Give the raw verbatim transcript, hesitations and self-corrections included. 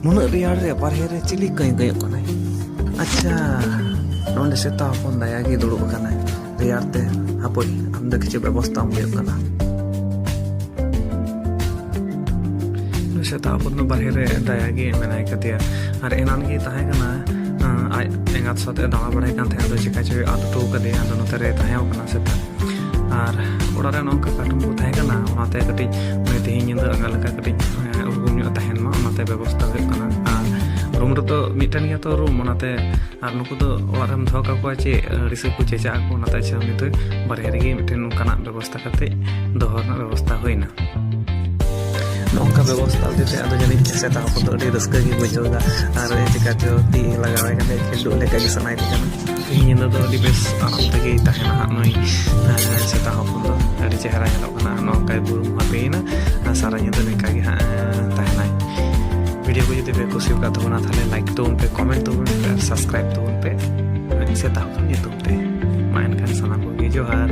ᱱᱩᱱᱟᱹᱜ ᱨᱮᱭᱟᱲ ᱨᱮ ᱵᱟᱨᱦᱮ ᱨᱮ ᱪᱤᱞᱤ ᱠᱟᱹᱭ ᱠᱟᱹᱭᱚᱜ ᱠᱟᱱᱟᱭ? ᱟᱪᱪᱷᱟ, ᱱᱚᱰᱮ ᱥᱮᱛᱟ ᱦᱚᱯᱚᱱ ᱫᱟᱭᱟ ᱜᱮ ᱫᱩᱲᱩᱵ ᱟᱠᱟᱱᱟᱭ ᱨᱮᱭᱟᱲ ᱛᱮ᱾ ᱦᱟᱯᱳᱭ, ᱟᱢ ᱫᱚ ᱠᱤᱪᱷᱩ ᱵᱮᱵᱚᱥᱛᱷᱟ ᱟᱢ ᱦᱩᱭᱩᱜ ᱠᱟᱱᱟ᱾ ᱱᱩᱭ ᱥᱮᱛᱟ ᱦᱚᱯᱚᱱ ᱫᱚ ᱵᱟᱨᱦᱮ ᱨᱮ ᱫᱟᱭᱟ ᱜᱮ ᱢᱮᱱᱟᱭ ᱠᱟᱫᱮᱭᱟ᱾ ᱟᱨ ᱮᱱᱟᱱ ᱜᱮ ᱛᱟᱦᱮᱸ ᱠᱟᱱᱟ, ᱟᱸ, ᱟᱡ ᱮᱸᱜᱟᱛ ᱥᱟᱶᱛᱮ ᱫᱟᱬᱟ ᱵᱟᱲᱟᱭ ᱠᱟᱱ ᱛᱟᱦᱮᱸᱫ, ᱟᱫᱚ ᱪᱮᱠᱟ ᱪᱚᱭ ᱟᱫ ᱦᱚᱴᱚ ᱠᱟᱫᱮᱭᱟ, ᱟᱫᱚ ᱱᱚᱛᱮ ᱨᱮ ᱛᱟᱦᱮᱸ ᱠᱟᱱᱟ ᱥᱮᱛᱟ᱾ ᱟᱨ ᱚᱲᱟᱜ ᱨᱮ ᱱᱚᱝᱠᱟ ᱠᱟᱴᱠᱚᱢ ᱠᱚ ᱛᱟᱦᱮᱸ ᱠᱟᱱᱟ, ᱚᱱᱟᱛᱮ ᱠᱟᱹᱴᱤᱡ ᱩᱱᱤ ᱛᱮᱦᱮᱧ ᱧᱤᱫᱟᱹ ᱟᱸᱜᱟ ᱞᱮᱠᱟ ᱠᱟᱹᱴᱤᱡ, ᱮᱸ, ᱩᱨᱜᱩᱢ ᱧᱚᱜ ᱛᱟᱦᱮᱱ ᱢᱟ, ᱚᱱᱟᱛᱮ ᱵᱮᱵᱚᱥᱛᱷᱟ ᱦᱩᱭᱩᱜ ᱠᱟᱱᱟ᱾ ᱟᱨ ᱨᱩᱢ ᱨᱮᱫᱚ ᱢᱤᱫᱴᱮᱱ ᱜᱮᱭᱟ ᱛᱚ ᱨᱩᱢ, ᱚᱱᱟᱛᱮ ᱟᱨ ᱱᱩᱠᱩ ᱫᱚ ᱚᱲᱟᱜ ᱨᱮᱢ ᱫᱚᱦᱚ ᱠᱟᱠᱚᱣᱟ ᱪᱮ, ᱟᱹᱲᱤᱥ ᱜᱮᱠᱚ ᱪᱮᱪᱟᱜ ᱟᱠᱚ, ᱚᱱᱟᱛᱮ ᱟᱪᱪᱷᱟ ᱩᱱᱤ ᱫᱚ ᱵᱟᱨᱦᱮ ᱨᱮᱜᱮ ᱢᱤᱫᱴᱮᱱ ᱱᱚᱝᱠᱟᱱᱟᱜ ᱵᱮᱵᱚᱥᱛᱷᱟ ᱠᱟᱛᱮ ᱫᱚᱦᱚ ᱨᱮᱱᱟᱜ ᱵᱮᱵᱚᱥᱛᱷᱟ ᱦᱩᱭᱱᱟ᱾ ᱱᱚᱝᱠᱟ ᱵᱮᱵᱚᱥᱛᱷᱟ ᱦᱚᱛᱮᱡ ᱛᱮ ᱟᱫᱚ ᱡᱟᱹᱱᱤᱡ ᱥᱮᱛᱟ ᱦᱚᱯᱚᱱ ᱫᱚ ᱟᱹᱰᱤ ᱨᱟᱹᱥᱠᱟᱹ ᱜᱮ ᱵᱩᱡᱷᱟᱹᱣ ᱮᱫᱟ᱾ ᱟᱨ ᱪᱤᱠᱟ ᱪᱚ ᱛᱤ ᱞᱟᱜᱟᱣᱟᱭ ᱠᱟᱱᱟ, ᱠᱷᱮᱞᱰᱩᱜ ᱞᱮᱠᱟ ᱜᱮ ᱥᱟᱱᱟᱭᱮ ᱠᱟᱱᱟ᱾ ᱛᱮᱦᱮᱧ ᱧᱤᱫᱟᱹ ᱫᱚ ᱟᱹᱰᱤ ᱵᱮᱥ ᱟᱨᱟᱢ ᱛᱮᱜᱮᱭ ᱛᱟᱦᱮᱱᱟ ᱦᱟᱸᱜ ᱱᱩᱭ, ᱮᱸ, ᱥᱮᱛᱟ ᱦᱚᱯᱚᱱ ᱫᱚ᱾ ᱟᱹᱰᱤ ᱪᱮᱦᱨᱟ ᱧᱮᱞᱚᱜ ᱠᱟᱱᱟ, ᱱᱚᱝᱠᱟᱭ ᱵᱩᱨᱩᱢ ᱦᱟᱯᱮᱭᱮᱱᱟ᱾ ᱟᱨ ᱥᱟᱨᱟ ᱧᱤᱫᱟᱹ ᱱᱤᱝᱠᱟ ᱜᱮ ᱦᱟᱸᱜ, ᱮᱸ, ᱛᱟᱦᱮᱱᱟᱭ᱾ ᱵᱷᱤᱰᱤᱭᱳ ᱠᱚ ᱡᱩᱫᱤ ᱯᱮ ᱠᱩᱥᱤ ᱟᱠᱟᱫ ᱛᱟᱵᱚᱱᱟ, ᱛᱟᱦᱞᱮ ᱞᱟᱭᱤᱠ ᱛᱟᱵᱚᱱ ᱯᱮ, ᱠᱚᱢᱮᱱᱴ ᱛᱟᱵᱚᱱ ᱯᱮ ᱟᱨ ᱥᱟᱵᱥᱠᱨᱟᱭᱤᱵ ᱛᱟᱵᱚᱱ ᱯᱮ ᱥᱮᱛᱟ ᱦᱚᱯᱚᱱ ᱧᱩᱛᱩᱢ ᱛᱮ᱾ ᱢᱟ ᱮᱱᱠᱷᱟᱱ ᱥᱟᱱᱟᱢ ᱠᱚᱜᱮ ᱡᱚᱦᱟᱨ᱾